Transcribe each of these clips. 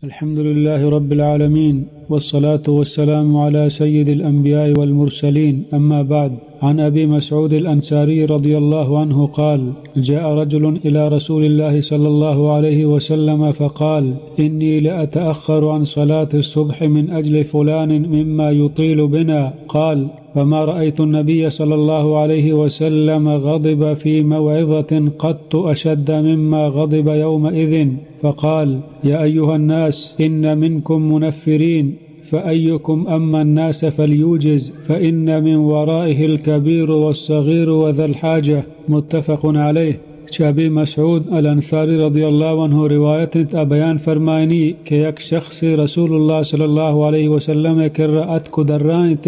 الحمد لله رب العالمين، والصلاة والسلام على سيد الأنبياء والمرسلين، أما بعد. عن أبي مسعود الأنصاري رضي الله عنه قال: جاء رجل إلى رسول الله صلى الله عليه وسلم فقال: إني لأتأخر عن صلاة الصبح من أجل فلان مما يطيل بنا. قال: فما رأيت النبي صلى الله عليه وسلم غضب في موعظة قط أشد مما غضب يومئذ، فقال: يا أيها الناس، إن منكم منفرين، فأيكم أما الناس فليوجز، فإن من ورائه الكبير والصغير وذا الحاجة. متفق عليه. چہ ابی مسعود الانصاری رضی اللہ عنہ روایت انت، آ بیان فرمائنی کہ یک شخص رسول اللہ صلی اللہ علیہ وسلم ءِ کرا اتک و درائینت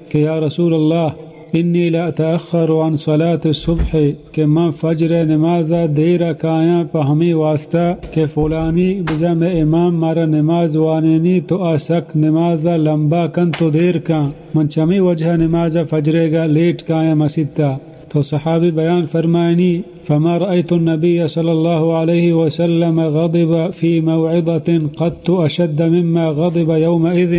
کہ یا رسول اللہ، انی لاتأخر عن صلاة الصبح، کہ من فجر ءِ نماز ءَ دیر ءَ کایاں پہ ہمے واسطہ کہ فلانی بزاں مئے امام مارا نماز وانینی تو آ سک نماز ءَ لمبا کنت و دیر کن، من چمی وجہ ءَ نماز ءَ فجر ءِ گا لیٹ کایاں مسیت ءَ۔ تو صحابی بیان فرمائنی، فما رأيت النبي صلى الله عليه وسلم غضب في موعظة قط أشد مما غضب يومئذ،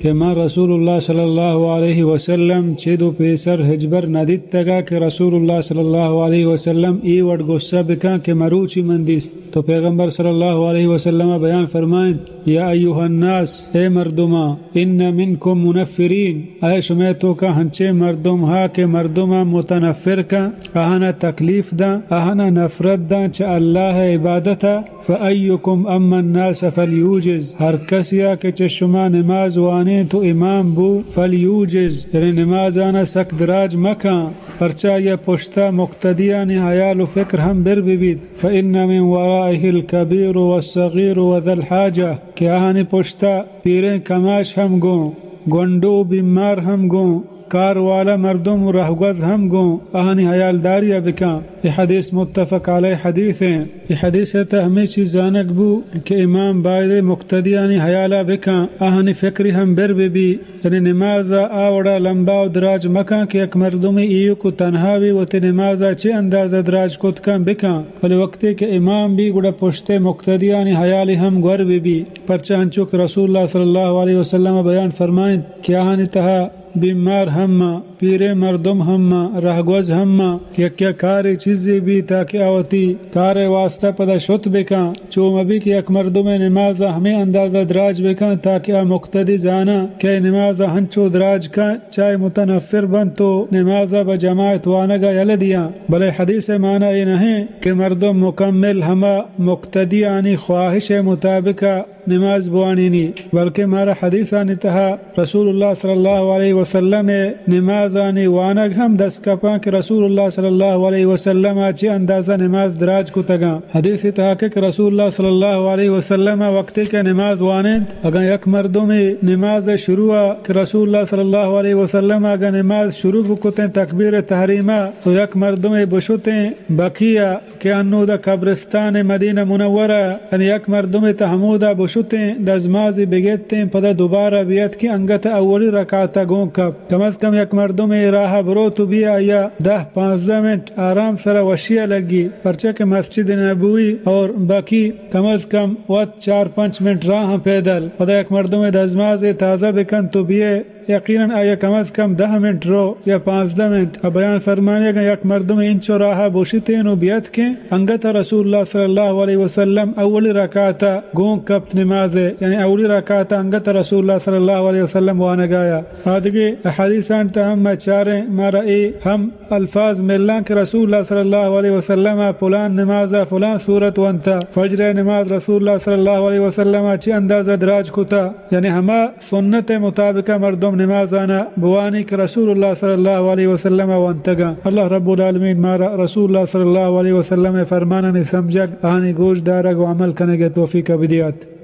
کہ من رسول اللہ صلی اللہ علیہ وسلم چد و پیسر ہچبر ندیتگا کہ رسول اللہ صلی اللہ علیہ وسلم ای وڑ غصہ بکن کہ مروچی من دیست۔ تو پیغمبر صلی اللہ علیہ وسلم بیان فرمائنت، یا ایها الناس، اے مردماں، ان منکم منفرین، اے شمئے توکا ہنچیں مردم ہا کہ مردماں متنفر کن، آہانا تکلیف داں، آہانا نفرت داں چہ اللہ ءِ عبادتا۔ فأیکم اما الناس فلیوجز، ہر کسیا کہ چہ شما نماز وانینت و امام بو، فلیوجز، یعنی نمازانا سک دراج مکن، پرچا آئیا پشتا مقتدیانی حیال و فکر ہم بر ببیت۔ فإن من ورائه الكبير والصغير وذا الحاجة، کہ آہانی پشتا پیریں کماش ہم گوں، گونڈو بیمار ہم گوں، کار والا مردم و رہگوز ہم گوں، آہانی حیالداری ءَ بکن۔ اے حدیث متفق علیہ حدیث ہیں۔ اے حدیث ءِ تہ ہمے چیز زانگ بو کہ امام باید مقتدیانی حیال ءَ بکن، آہانی فکری ہم بر بہ بی۔ یعنی نماز ءَ آ وڑا لمبا و دراج مکن کہ یک مردمے ایوک و تنہا بی وتی نماز ءَ چہ اندازہ دراج کت کن بکن، بلے وقتے کہ امام بی گڑا پشت ءِ مقتدیانی حیالی ہم گور بہ بی، پرچا انچو کہ رسول اللہ صلی اللہ علیہ وسلم بیان فرمائنت کہ آہانی تہا بیمار ہم مان، پیریں مردم ہم مان، رہگوز ہم مان، کہ یکیا کارے چیزے بی تاکہ آ وتی کار ءِ واسطہ پدا شت بکن۔ چو مبی کہ یک مردمے نماز ءَ ہمے اندازہ دراج بکن تاکہ آ مقتدی زاناں کہ اے نماز ءَ ہنچو دراج کن، چاہے متنفر بنت و نماز ءَ بہ جماعت وانگ ءَ یلہ دیاں۔ بلے حدیث ءِ معنی اے نہ انت کہ مردم مکمل ہما مقتدیانی خواہش ءِ مطابق ءَ نماز بوانینی، بلکہ مارا حدیثانی تہا رسول اللہ صلی اللہ علیہ وسلم ءِ نمازانی وانگ ہم دست کپاں کہ رسول اللہ صلی اللہ علیہ وسلم ءَ چہ اندازہ نماز دراج کتگاں۔ حدیث ءِ تہا کہ رسول اللہ صلی اللہ علیہ وسلم ءَ وقتے کہ نماز وانینت، اگاں یک مردمے نماز ءِ شروع ءَ کہ رسول اللہ صلی اللہ علیہ وسلم ءَ اگاں نماز شروع بکتیں تکبیر تحریمہ، تو یک مردمے بشتیں بقیع ءَ کہ انودا قبرستان مدینہ منورہ، یعنی یک مردمے تہ ہمودا بشتیں، دزمازی بگتیں، پدا دوبارہ بیت کہ انگت اولی رکعت ءَ گون کپت۔ کم از کم یک مردمے راہ بروت و بیا آئیا دہ پانزدہ منٹ آرام سرا وشی ءَ لگی، پرچہ کہ مسجد نبوی اور بقیع کم از کم وت چار پنچ منٹ راہ پیدل۔ پدا یک مردمے دزمازے تازہ بکنت و بیئے، یقیناً آئیا کم از کم دہ منٹ رو یا پانزدہ منٹ۔ ءُ بیان فرمانی، اگاں یک مردمے انچو راہ ءَ بوشتیں و بیاتکیں، انگت ءَ رسول اللہ صلی اللہ علیہ وسلم اولی رکعت ءَ گون کپت نماز ءَ، یعنی اولی رکعت ءَ انگت ءَ رسول اللہ صلی اللہ علیہ وسلم وانگ ءَ آیا۔ آدگہ حدیثان تہ ہم ما چاریں، مارا اے ہم الفاظ ملاں کہ رسول اللہ صلی اللہ علیہ وسلم ءَ پلان نماز ءَ پلان سورت ونتا، فجر ءِ نماز رسول اللہ صلی اللہ علیہ وسلم ءَ چی اندازہ دراج کتا، یعنی ہما سنت ءِ مطابق ءَ مردم نمازانا بوانی کہ رسول اللہ صلی اللہ علیہ وسلم ءَ ونتگاں۔ اللہ رب العالمین مارا رسول اللہ صلی اللہ علیہ وسلم ءِ فرمانانی سمجھگ، آہانی گوش دارگ و عمل کنگ ءِ توفیق ءَ بدیات۔